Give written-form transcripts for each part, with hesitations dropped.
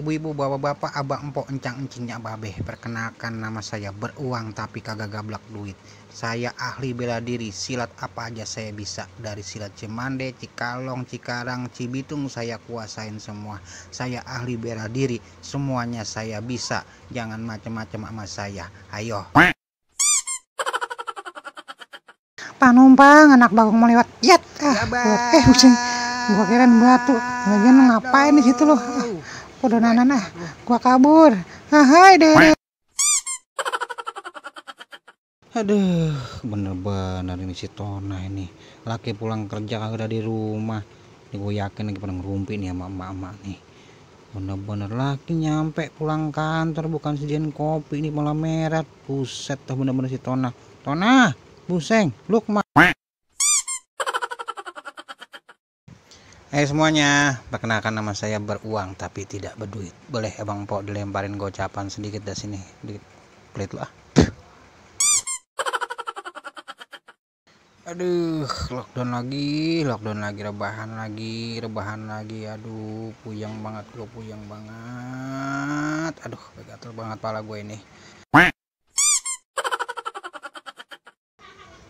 ibu-ibu, bapak-bapak, abang, empok, encang-encingnya babe. Perkenalkan, nama saya beruang tapi kagak gablak duit. Saya ahli bela diri, silat apa aja saya bisa. Dari silat Cimande, Cikalong, Cikarang, Cibitung saya kuasain semua. Saya ahli bela diri, semuanya saya bisa. Jangan macem-macem sama saya. Ayo. Panumpang anak bagong mau lewat. Yat. Pusing. Gua kirain batu. Lagian ngapain di situ loh? Podonanan gua kabur. Hai deh. Aduh, bener-bener ini si Tona ini. Laki pulang kerja kagak ada di rumah. Ini gue yakin lagi pada ngerumpi nih sama emak-emak nih. Bener-bener laki nyampe pulang kantor bukan sejian kopi, ini malah merah. Buset dah bener-bener si Tona. Tona, buseng, lu kemana? Semuanya, perkenalkan nama saya beruang tapi tidak berduit. Boleh abang po dilemparin gocapan sedikit dari sini, dikit pelit lah. Aduh, lockdown lagi, rebahan lagi. Aduh, puyeng banget, gue puyeng banget. Aduh, gatel banget pala gue ini.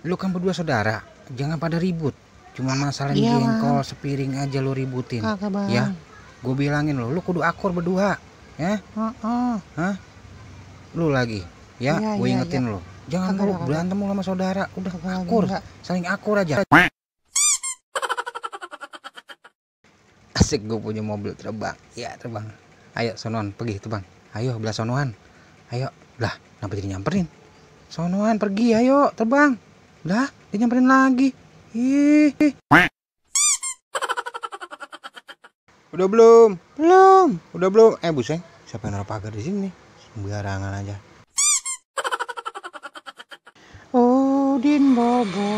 Lu kan berdua saudara, jangan pada ribut. Cuma masalah jengkol sepiring aja lu ributin. Ya, gue bilangin lu kudu akur berdua, ya. Hah? Lu lagi, ya, gue ingetin lu. Jangan lu berantem lu sama saudara, udah akur, saling akur aja. Asik gue punya mobil terbang, ya terbang. Ayo sonoan pergi terbang, ayo belah sonoan, ayo lah, kenapa jadi nyamperin? Sonoan pergi, ayo terbang, lah dia nyamperin lagi. Ih. Udah belum? Udah belum? Buseng, siapa yang naruh pagar di sini? Sembarangan aja. Udin bobo,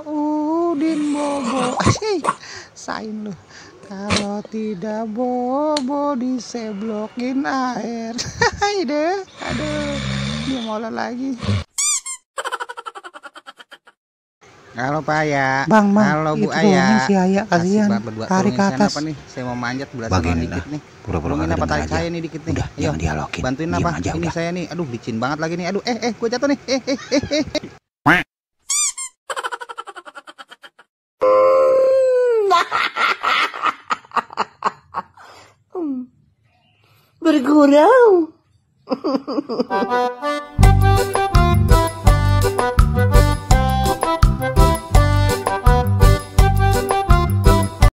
Udin bobo. Sain lu. Kalau tidak bobo diseblokin air. Hai deh, aduh, dia mola lagi. Halo Pak Aya. Bang, halo Bu Aya. Si Aya kasihan. Tarik ke atas. Apa nih? Saya mau manjat belah sana dikit nih. Pura-pura apa tarik saya nih dikit nih. Udah, jangan dialokin. Bantuin apa? Ini saya nih. Aduh, licin banget lagi nih. Aduh, gue jatuh nih. Bergurau.